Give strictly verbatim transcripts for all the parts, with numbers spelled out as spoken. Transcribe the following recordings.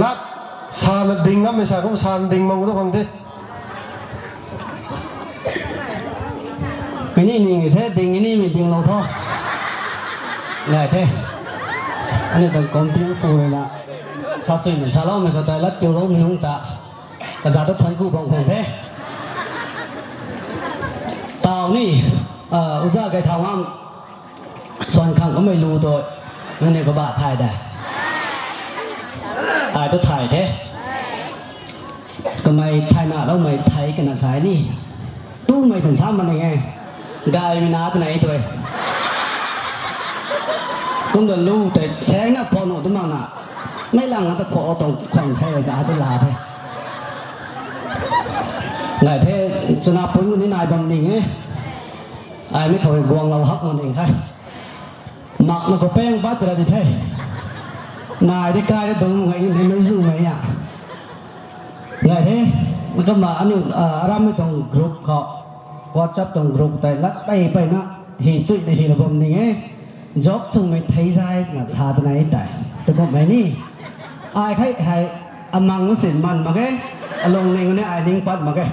Lat, sana ding ngammei sa kum sana ding mang tu khang the. Mei ni ning the, ding ni mei dinglou tho. Nai the. Aniu tuang committee pu rui na, sa suimei saloumei khou tei lat piuloumei nunc ta, kaza tu thuanc ku bam khang the. Taw ni, uza Gaithawngam, suan khang kamei lu tu, nangniw kaba thay de. Ai tu thay the. Kamei thayna loumei thei kana sa ni. Tumei tan sa ma ning e. Gaymei na twna e tu e. Kum ta lu tei sangna phou nuh tu makna, meic lang ta phou tuang khwang the ta tu la the. Ngai the, chana pun ni nai bam ning e. Ai mi khou guanglou hak ma ning khe. Makna khou pang pat pera di the. Nai di kai di dung ngai ni mei zu mei a. Ngai the, kumna aniu, arammei tuang group khou, WhatsApp tuang group tei lat pei peyna, hi chuina hilou bam ning e. Joke chwmei thei zay na sa twna e tei. Tukummei ni. Ai khe hei, amang sin man mak ge, alungning ni ai ning pat mak ge.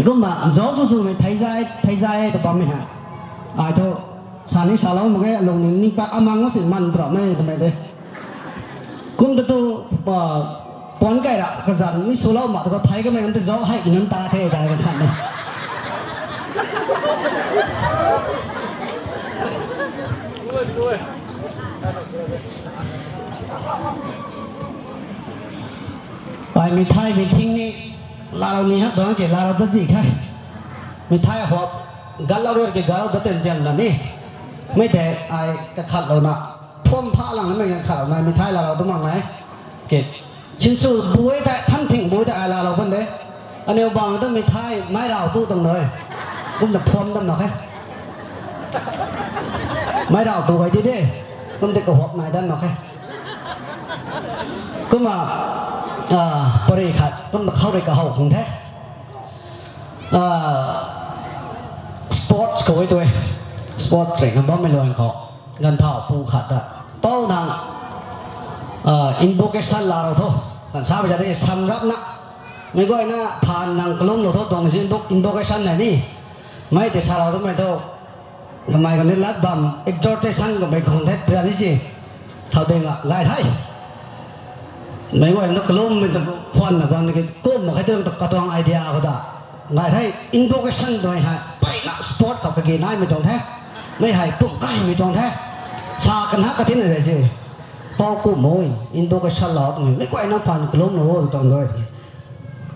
Kumna joke chwmei thei zay, thei zay tu bammei hei, ai thu, sa ni salou mak ge, alungning ni pat, amang sin man prapmei twmei de. Kum ta tu, puan kai ra kazanc ni swlou mak tu khou thei kamei nunc ta zauc hei nunc ta the dai kan khat ni. Ai mithai mi thing ni, laalou ni hak dang ke laalou ta zi khe. Mithai hop, gatlou ri ke gatlou ta ten tiam na ni. Mei tei ai kakhatlouna, phum pha lang mei kakhatlouna mithai laalou tu mak nai. Ke, sinsw bui tei, than thing bui tei ai laalou pan de. Aniu bang tu mithai mei rau tu tuang doi. Kumna phum dam mak khe. Mei rau tu kai ti de. Kum tei kahop nai dan mak khe. Kumna, pari khat, kumna khou rui kahow khang the. Sports khou e tu e. Sports rui na bammei luan khou, ganvthau pu khat ta, pou nang, invocation laalou tho. Kan sa bi za de samrapna, mei guayna phaan nang kalumlou tho tuang si invocation na ni. Mei tei salou tumei tho. Kamei kani lat bam exhortation kamei khang the pia di si. Thau ding a ngai the. Mei guay na kalummei ta khwanna bam ni kum mak khe tu katuang idea khou ta, ngai the, invocation twmei hei peyna sport khou kage naimei tuang the. Mei hei pum kaimei tuang the. Sa kan hak katinna zay se. Pou kum mo, invocation lou twmei mei guayna phaan kalumlou o tuang doi.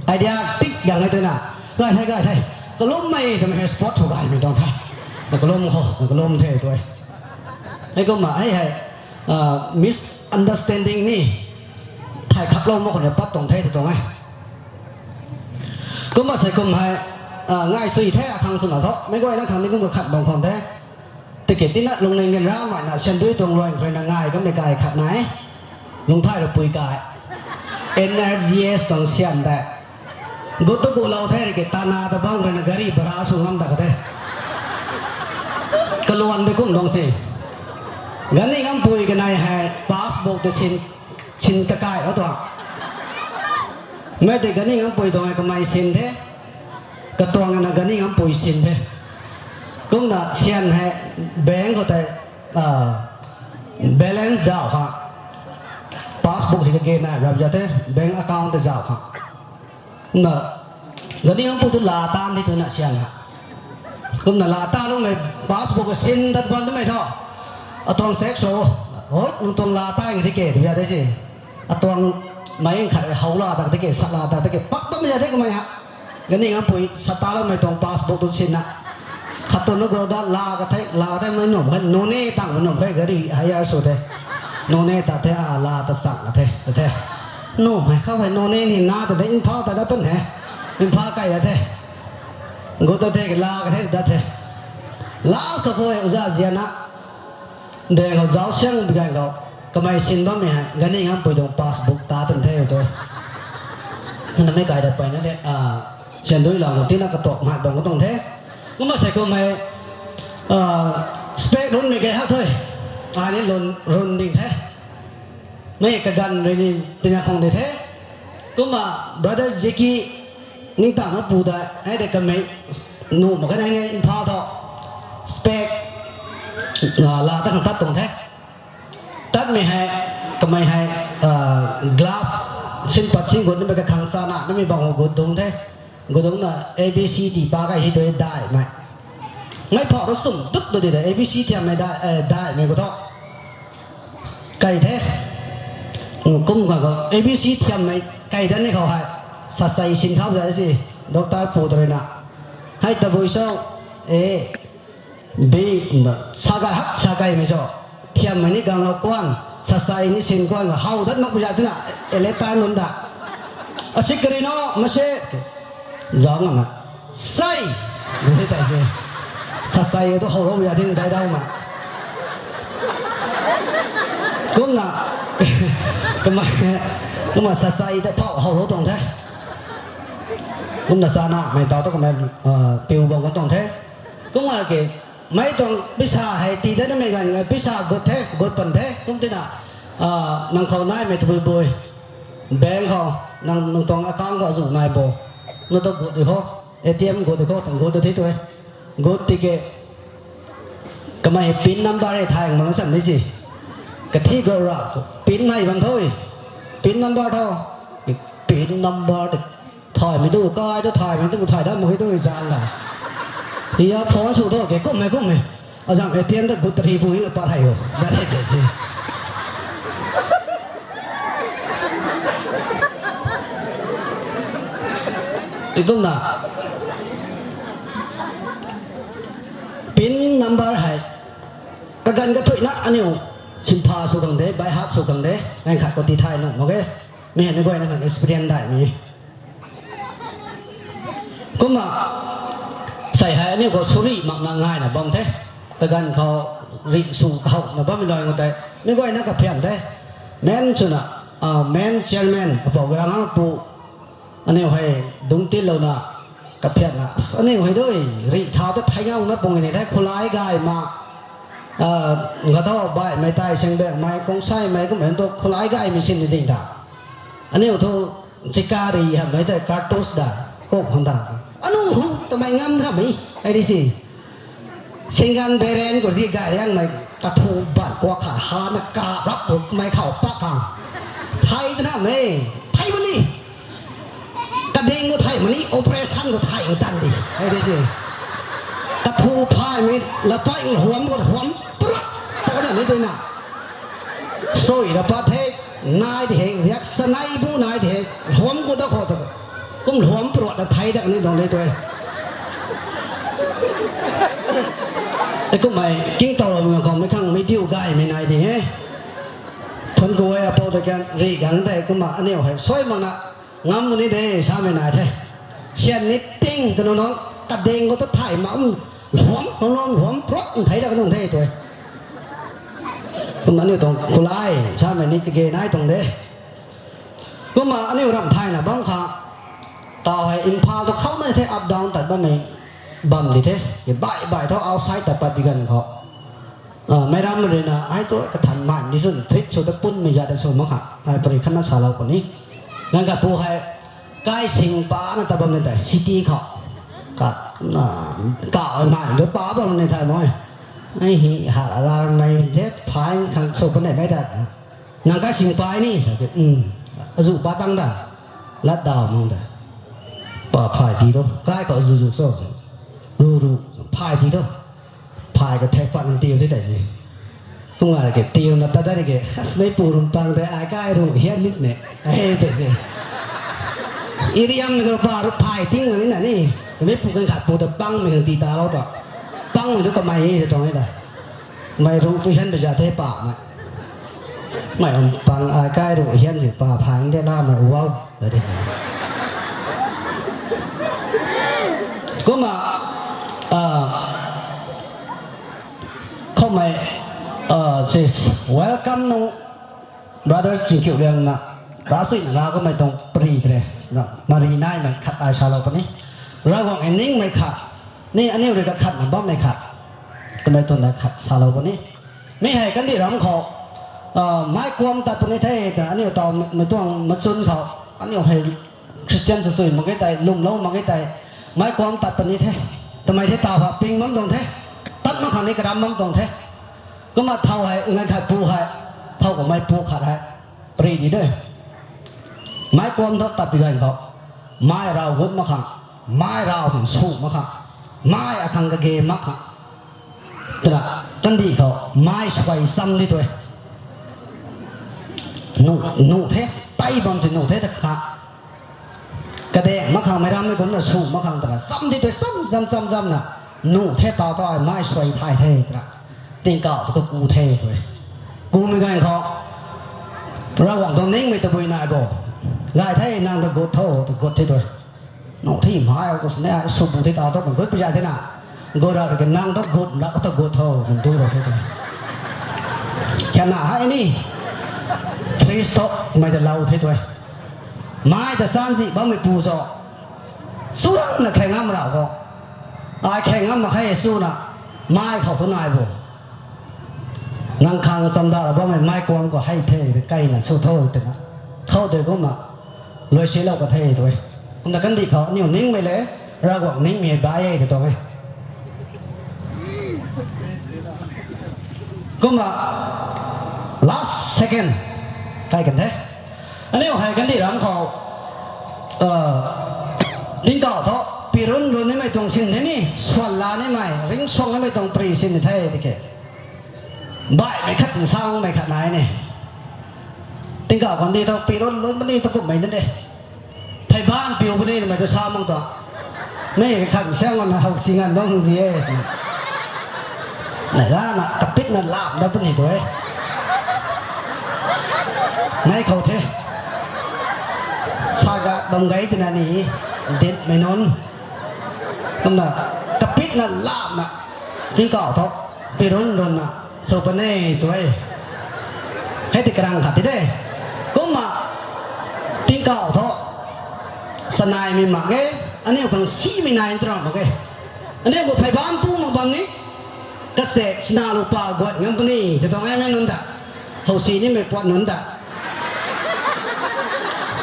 Idea tik gang e twna, gay the, gay the. Kalummei twmei hei sport khou gaymei tuang the. Na kalum khou, na kalum the tu e. Hei kumna hei hei, misunderstanding ni, thay khaklou mak khou ni pat tuang the tu tuang e. Kumna sei kum hei, ngai sui the akhang swna tho. Mei guayna khang ni kum kakhat bam khwan the. Ticket tina lungning ganv ramei na siandui tuang luan khou rui na ngai kamei kai khat nai. Lungcthai rui pui kai. N R G S tuang syan tei, gut tu gutlou the ri ke tana ta bam khou rui na gari bhara sw ngam ta ka the. Kaluan de kum tuang si. Gani ngampui kanei hei passbook ta sin, sin ta kai o tuang. Mei tei gani ngampui tuang hei kamei sin the. Katuang na gani ngampui sin the. Kumna syan hei bank khou tei, balance zauh khang, passbook hei kage nai rap za the, bank account tei zauh khang. Kumna gani ngampui tu laa taan di twna syan ha. Kumna laa taan numei passbook sin tat bam twmei tho. Atuang check sw, hoi, nang tuang laa taan di ke tw ya de si. Atuang mei khat how la dak tiki, sa la dak tiki, pak bammei za the kamei ha. Gani ngampui sa taloumei tuang passbook tu sinna, khat tu na gou da la ka the, la ka the mei num khe, nune tang num khe, gari hire sw the. Nune ta the, a la ta chang ka the, ta the. Num hei khou hei nune ni na ta de, Imphal ta da pan he. Imphal kai da the. Gut ta the, la ka the, da the. Last khou khou hei uza zianna, deng khou zauc siang bi gan khou, kamei sin bammei hei gani ngampui tuang passbook ta tan the tu. Namei kai dat peyna de, siandui lang khou tina katuak mat bam khou tuang the. Kumna sei kummei, spec runmei kei hak thu, ai ni lun, run ding the. Mei kaganv rui ni tina khang de the. Kumna brother Jackie ningtangna pu da, ai de kamei nuh mak kan ai nge Imphal tho. Spec, ah, la ta khang tat tuang the. Tatmei hei, kamei hei, ah, glass sin pat sin gut namei kakhang sana namei bang gut dung the. Gut dung na A B C ti pa kai hi tu daimei. Ngai phau ra sum dut dut di da A B C thiammei dai, eh, daimei khou tho. Kai the. Kum ka ko A B C thiammei kai dan ni khou hei. Sasai sin thau da si. Doctor pu tu rui na. Hei tabui so. A, B, nda, sa kai hak, sa kaimei cho. Thiammei ni ganglou kuan, sasai ni sin kuan, how dat mak pu za tina, ele tan nunc da. Asi kari no, mase, zauc ngam na. Sai! Hei tei se. Sasai tu how rou ya tin dai dau ma. Kumna, kumna, kumna sasai ta phau how rou tuang the. Kumna sana, mei tau tu kumna, ah, piu bam kan tuang the. Kumna ke, mei tuang pisa hei tii dat namei ganv, pisa gut the, gut pan the, kum tina, ah, nang khou naimei tabui bui. Bank khou, nang, nang tuang account khou azu nai bo. Na tu gut di kho, A T M gut di kho, tuang gut di the tu e. Gut tiki, kamei pin number hei thay mak san ni si. Kathi go ra, pin hei bam tho. Pin number tho. Pin number de. Thaymei tu, kai tu thaymei tu, thay dat mak khe tu zan la. Hia phone sw tho ke, kummei, kummei. Azang A T M ta gut tari pui la pat hei o. Dat hei de si. I kumna. Pin number hei. Kaganv kathuina aniu. Simpha sw khang de, by heart sw khang de. Nang khat khou ti thay nuh mak khe. Mi hei ni guayna khang experience daihmei. Kumna, sei hei aniu khou suri makna ngaina bam the. Kaganv khou rih sw kahouna bammei lou khou tei. Mi guayna kaphian the. Main swna, ah, main chairman, apou Garang Hang pu. Aniu hei dungc tilouna, kaphianna. Aniu hei dui, rih thau ta thei ngauna pung ni the, khulai gay ma. Ah, nga tho baihmei tei, sengbakmei, kungsaimei, kummei tu khulai gaymei sin ni ding ta. Aniu thu, chikari hamhmei tei, cartouche da, kok han da. Anu hu, tamei ngam thamei, ai di si. Singgan beren khou di gay riangmei kathu ban kuak kha hana ka rap khou kamei khou pak khang. Thei tana mei, thei mani. Kading khou thei mani, operation khou thei tan di. Hei di si. Kathu phaymei lapai huam khou huam prak. Ta na ni tu na. Sui ra pat the, nai di he, riak sanai bu nai di he, huam khou ta khou ta. Kum lhuam pruat na thei dak ni dong le tu e. E kummei, king tau lou khou mei khang mei diu gaymei nai ding e. Thun ku e apou ta kian rih gang tei kumna aniu hei sui makna ngam ni de samei nai the. Sian ni ting kanu nung, kading khou ta thay mak, lhuam, lhuam, lhuam, lhuam pruat thei dak nung the tu e. Kumna aniu tuang khulai samei ni kage nai tuang de. Kumna aniu ram thayna bam kha, tau hei Imphal ta khou nai the up down tat bammei bam di the, baih baih thu outside tat pat di ganv khou. Ah, meic ram rui na, ai tu kathan mai ni zun, treat sw ta punmei za ta sw mak kha, ai pari khatna salou puni. Ganv khat pu hei, kai sing pana tat bam ni tei, city khou. Ka, na, ka mai, du pa bam ni thai moi. Ai hi, ha, ra, mei, the, phaeng, khang sw punei mei ta. Nang kai sing pai ni, sa ke, um, azu pa tang da, lat daw mang da. Pa phay ti tu, kai khou azu zu so, ru ru, phay ti tu, phay ka thek pat nang tiu ti tei si. Kum nga ke, tiu na ta da ni ke, as mei pu rum pang tei, ai kai ru, hian mis ne, ai tei si. Iriam ni ka pa ru phay ting na ni na ni, mei pu kan khat pu ta pang mei kan ti ta lou ta. Pang mei tu kamei ni se tuang ni da. Mei ru tu hian be za the pa mei. Mei um pang ai kai ru hian si pa phang de la mei wow. Da de. Kumna, ah, khoumei, ah, si welcome nung brother Chingkiuliang na, ra sui na la khoumei tuang pari tre, na, mari naimei khat ai salou puni. Ravguangc e ningmei khat, ni aniu rui kakhatna bammei khat, twmei twna khat salou puni. Mi hei kandih ram khou, Meic kuam tat puni the twna aniu taw mei tuang machun khou, aniu hei Christian sw sui mak ge tei, lwmlou mak ge tei, meic kuam tat puni the. Twmei the taw ha ping bam tuang the. Tat mak khang ni karam bam tuang the. Kumna thow hei nganv khat pu hei, thow kamei pu khat hei, pary di de. Meic kuam thu tat pi ganv khou, mei rav gut mak khang, mei rav tin sw mak khang, mei akhang kage mak khang, twna, kandih khou mei suai cham di tue. Nuh the, tei bam si nuh the ta kha. Kadaeng mak khang meic rammei kumna sw mak khang twna cham di tue, cham cham cham chamna, nuh the taw taw ai mei suai thay the twna, tingkauh tu kaku the tue. Kumei ganv khou, Ravguangc tuang ningmei tabui nai bo. Gay the nang ta gut tho, ta gut the tue. Nuh the mei khou sini ai sw bu the taw taw ta gut pi zay thena. Gut ra ke nang ta gut ra ta gut tho, kan du ra the tue. Khyna hei ni, fridge tho, mei ta lou the tue. Mei ta sanzi bammei pu so, surangna khe ngam ra khou, ai khe ngam mak khe swna, mei khou tu nai bo. Nang khang chamda ra bammei meic kuam khou hei the, kaina sw tho twna, khou de kumna, luaisilou ka the tue. Kumna kandih khou aniu ningmei le, Ravguangc ningmei bai e tw tuang e. Kumna, last second, kai kan the. Aniu hei kandih ram khou, tingkauh thu, pi run run nimei tuang sin the ni, swan la nimei, ringcsuang nimei tuang pary sin the tiki, baihmei khat tin sangmei khat nai ni. Tingkauh kandih thu pi run run puni thu kumhmei na de. Pheyban piu puni twmei tu sa mak tuang. Mei khat siang na how si nganv bam zi e. Nai lana kapitna lam dat puni tu e. Mei khou the, sa ga bam gay twna ni, ditmei nunc. Kumna, kapitna lamna, tingkauh thu, pi run runna, sw puni tu e. Hei ti karang khat ti de. Kumna, tingkauh thu, sanaimei mak ge, aniu khang simei nai ntra mak ge. Aniu khou pheyban tu mak bam ni, kasek sina lu pa guat ngam puni, tw tuang e mei nunc ta. How si nimei puat nunc ta.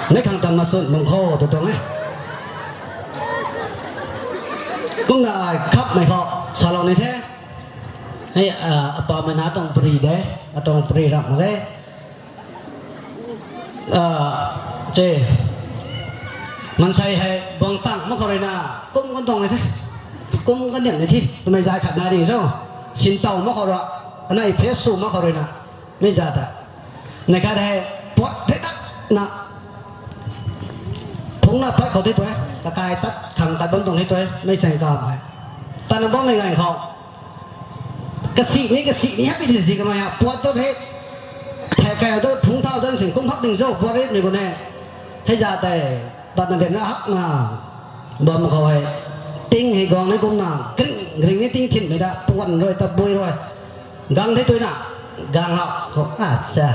Mei khang ta masut mung khou tw tuang e. Kumna ai khapmei khou salou ni the. Hei, apamei na tuang pary de, atuang pary ram mak ge. Che, maansei hei guang tang mak khou rui na, kum kan tuang ni the, kum kan niam ni the twmei zay khat nai ding cho. Sintow mak khou ra, anei phe sw mak khou rui na, mei za ta, nei khat hei, puat the datna, phungna pat khou the tu e, kakai tat khang tat bam tuang the tu e, mei saeng kamei, tatna bammei ganv khou, kasi ni kasi ni hak ti si kamei ha puat tu the, thei kai tu phung thau dan sin kum hak ding cho puat ritmei gu ne. Hei za tei, tatna den na hakna, bam khou hei, ting hei guang ni kumna, gring gring ni ting thinmei da, puan rui tabui rui, gang the tu na, gang hak khou, a sa,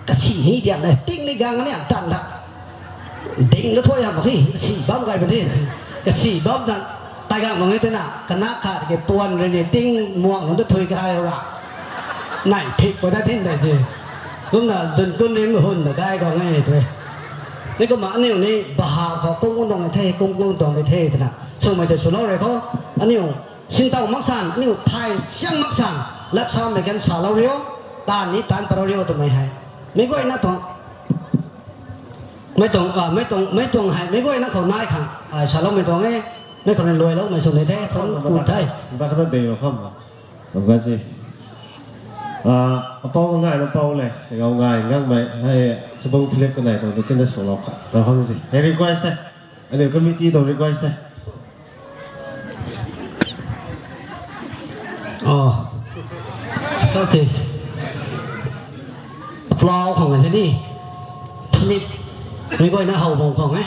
kasi ni diam le, ting ni gang ni am tan da. Ding na thuay ham mak khe, kasi bam gay puni, kasi bam tan, tei gang mak e twna, kana khat ke puan rui ni ting muang nunc ta thui kai ra. Nai phik pa ta thin tei si. Kumna zun kun rim hunna gay gang e twe. Ni kumna aniu ni baha khou kung kung tuang the, kung kung tuang the twna, swmei tei swlou rui khou, aniu sintow mak san, aniu thay siang mak san, lat samei kan salou riu, taanv ni taanc parou riu twmei hei, meic guayna tuang, mei tuang, mei tuang, mei tuang hei meic guayna khou nai khang ai saloumei tuang e. Mei khou rui luailoumei sw ni the, thuanc ku the. Bakna dei lo kham, tuang ka si. Apou ngai na pou le, singau ngai ngangmei hei, Sabung Philip kanei tuang tu tina swlou kha ta khang si. Hei request the. Aniu committee tuang request the. Sa si. Aplau khang the ni. Philip. Meic guayna how bang khang e.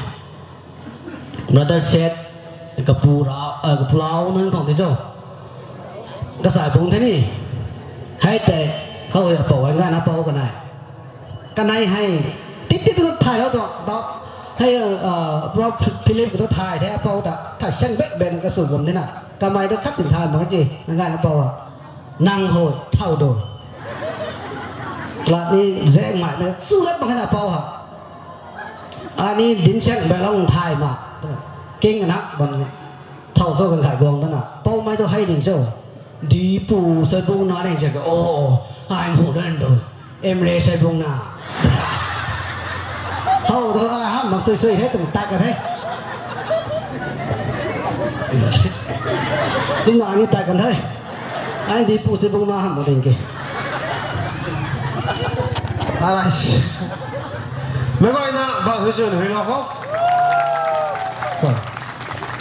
Brother Seth, kapu ra, kapulau nunc khang di cho. Kasai pung the ni. Hei tei, khou hei apou hei ngai na pou kanei. Kanei hei, tit tit tu thaylou tuang, ta, hei, Philip khou tu thay the apou ta, thay siang bek bek nang kasw bam de na. Kamei tu khat tin thay mak ci, ngai na pou a. Nang hei, thau do. Lat ni zengmei na su lat mak khe na pou ha. Ani dinc siang bailou thay ma. King na bam. Thau thu kan khai guang ta na. Poumei tu hei ding cho. Dipu Saibung na ding cho. Oh, ai mu dan do. Emre Saibung na. Thau thu ai ham mak sui sui he tuang tat kan the. Kum na ni tat kan the. Ai Dipu Saibung na ham mak ding ke. Alright. Meic guayna bang sui sui hui na khou.